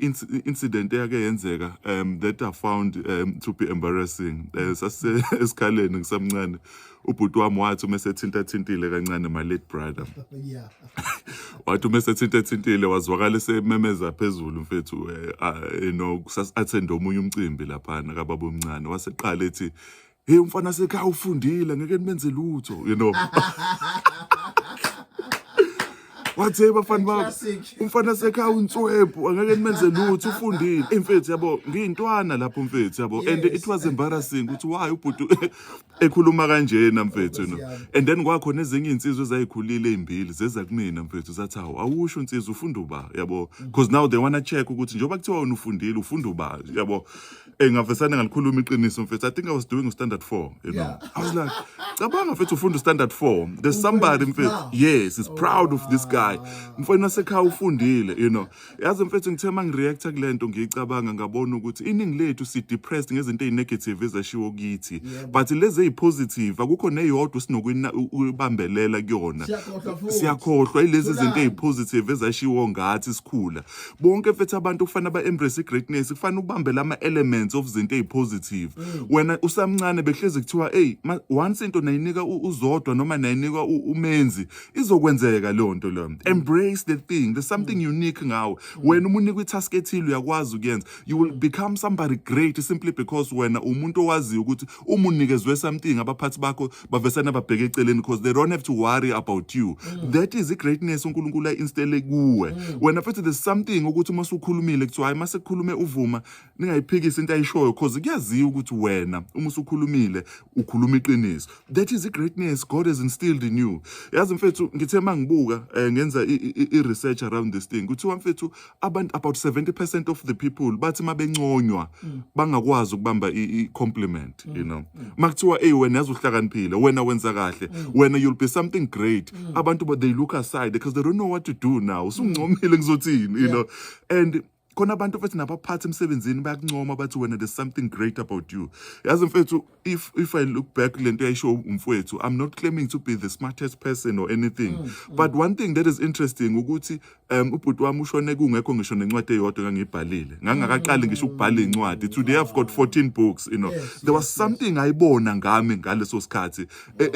Incident eyake yenzeka that I found to be embarrassing. Sase esikhaleni ngisamncane, ubhuti wami wathi uma sethinta thintile kancane, my late brother, wathi uma sethinta thintile wazwakala esememeza phezulu, mfethu, sas-attend omunye umcimbi laphana kababa omncane, waseqala ethi, "Hey, umfana sekhaya ufundile, ngeke nimenze lutho." Wathi, "Hey bafana bami, Classic. umfana sekhaya unswebhu, angeke nimenze lutho, ufundile." Mfethu, yabo, ngiyintwana lapho, mfethu, yabo, and it was embarrassing ukuthi why ubhuti ekhuluma kanjena, mfethu. Nkosi yami. And then kwakhona ezinye iy'nsizwa ezayikhulile ey'mbili, zeza kumina, mfethu, zathi, "Hawu, awusho insizwa, ufunda uba?" Yabo, because now they wanna check ukuthi njengoba kuthiwa wena ufundile, ufunda uba, yabo. Ngavesane ngalikhuluma iqiniso, mfethu. I think I was doing standard 4. I was like, cabanga, mfethu, ufunda standard 4, there's somebody, mfethu, proud. Yes, is proud of this guy, mfana wasekhaya ufundile. Yazi, mfethu, ngithe uma ngireacta kule nto, ngiyicabanga, ngabona ukuthi iningi lethu si-depressed ngezinto ey'negative ezashiwo kithi, but lezi ey'positive akukho neyodwa esinokuyibambelela kuyona. Siyakhohlwa futhi. Siyakhohlwa ilezi zinto Thulani. ey'positive ezashiwo ngathi sikhula. Bonke, mfethu, abantu kufanele ba-embrace i-greatness, kufanele ubambe lama-elements of izinto ey'positive. Wena usamncane bekuhlezi kuthiwa, eyi, once into nayinika uZodwa noma nayinika uMenzi, izokwenzeka leyo nto leyo. Embrace the thing. There's something unique ngawe wena. Uma unikwa i-task ethile, uyakwazi ukuyenza. You will become somebody great simply because wena umuntu owaziyo ukuthi uma unikezwe something, abaphathi bakho bavesana babheke eceleni because they don't have to worry about you. That is i-greatness uNkulunkulu ayi-instille kuwe wena futhi. There's something ukuthi uma usukhulumile kuthiwa, "Hayi, mase kukhulume uVuma, ningayiphikisi into ayishoyo," because kuyaziwa ukuthi wena uma usukhulumile ukhuluma iqiniso. That is i-greatness God has instilled in you. Yazi, mfethu, ngithe mangibuka, ngenza i-research around this thing, kuthiwa, mfethu, abantu about 70% of the people bathi mabenconywa bangakwazi ukubamba i-compliment. Makuthiwa, "Hey wena, yazi uhlakaniphile wena, wenza kahle wena, you'll be something great," abantu, but they look aside because they don't know what to do now. Usungincomile, ngizothini? And khona abantu futhi nabaphathi emsebenzini bayakuncoma, bathi wena, there's something great about you. Yazi, mfethu, if I look back lento yayisho umfowethu, I'm not claiming to be the smartest person or anything, but one thing that is interesting ukuthi ubhuti wami ushone kungekho ngisho nencwadi eyodwa engangiyibhalile, ngangakaqali ngisho ukubhala incwadi. Today I've got 14 books. There was something ayibona ngami ngaleso sikhathi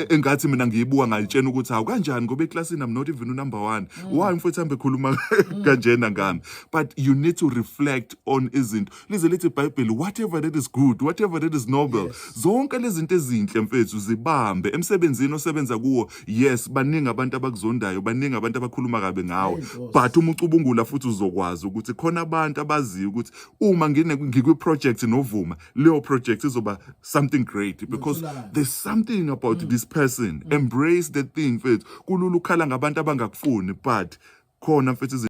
engathi mina ngiyibuka ngayitshena ukuthi, hawu, kanjani, ngoba eklasini I'm not even number 1, why mfowethu hambe ekhuluma kanjena ngami? But you need to reflect on izinto. Lize lithi iBhayibheli, whatever that is good, whatever that is noble, zonke lezi zinto ezinhle, mfethu, zibambe. Emsebenzini osebenza kuwo, yes, baningi abantu abakuzondayo, baningi abantu abakhuluma kabi ngawe, Hey, boss. but uma ucubungula futhi uzokwazi ukuthi khona abantu abaziyo ukuthi uma ngikwi-project noVuma, leyo project izoba something great because Nothulane. there's something about this person. Embrace the thing, mfethu. Kulula ukukhala ngabantu abangakufuni, but khona, mfethu, izinto